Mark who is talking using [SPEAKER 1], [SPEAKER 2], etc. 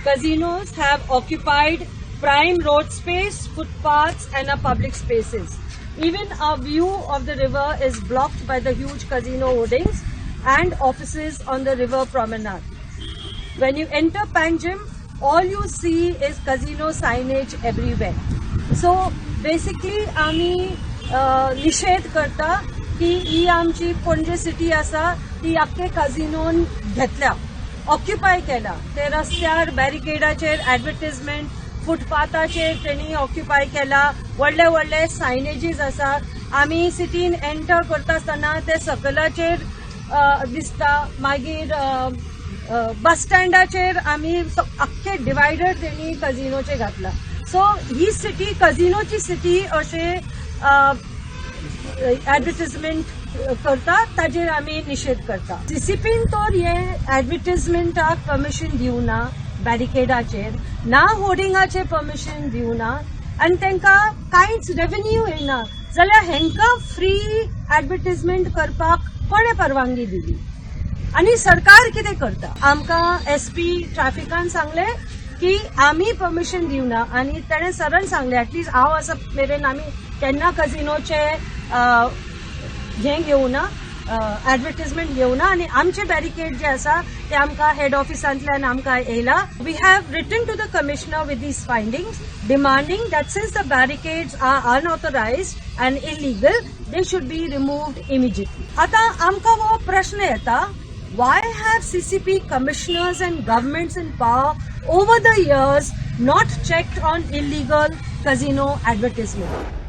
[SPEAKER 1] Casinos have occupied prime road space, footpaths and our public spaces. Even our view of the river is blocked by the huge casino hoardings and offices on the river promenade. When you enter Panjim, all you see is casino signage everywhere. So basically आमी निषेध करता की ही आमची Panaji city आसा, ती आख्खे कझिनोन घेतल्या, occupy केला. ते रस्त्यार बॅरिकेडाचेर ऍडव्हर्टिजमेंट, फुटपाथाचेर तेणी ऑक्युपाय केला. व्हडले व्हडले सायनेजीस आसात. आमी सिटीन एंटर करता आसतना ते सकलाचेर दिसता. मागीर बस स्टँडाचेर आमी अख्खे डिवायडर तेणी कझिनोचे घातला. सो ही सिटी कझिनोची सिटी अशें ऍडव्हर्टिजमेंट करता, ताजेर आमी निशेध करता. सीसीपीन तर हे ऍडव्हर्टिजमेंटाक परमिशन दिवना, बॅरिकेडाचेर ना, होर्डिंगाचेर परमिशन दिवना आनी तांकां कांयच रेव्हेन्यू येना जाल्यार हेंकां फ्री ऍडव्हर्टिजमेंट करपाक कोणें परवानगी दिली आनी सरकार कितें करता? आमकां एसपी ट्रॅफिकान सांगलें की आमी परमिशन दिवना आनी तेणें सरळ सांगलें, एटलिस्ट हांव आसा मेरेन आमी केन्ना कझिनोचे हें घेवना, ऍडव्हर्टिजमेंट घेवना आनी आमचे बॅरिकेड जे आसा ते आमकां हेड ऑफिसांतल्यान आमकां येयला. We have written to the commissioner with these findings, demanding that since the barricades are unauthorised and illegal, they should be removed immediately. आतां आमकां हो प्रश्न येता, why have CCP commissioners and governments in power over the years not checked on illegal casino advertisement?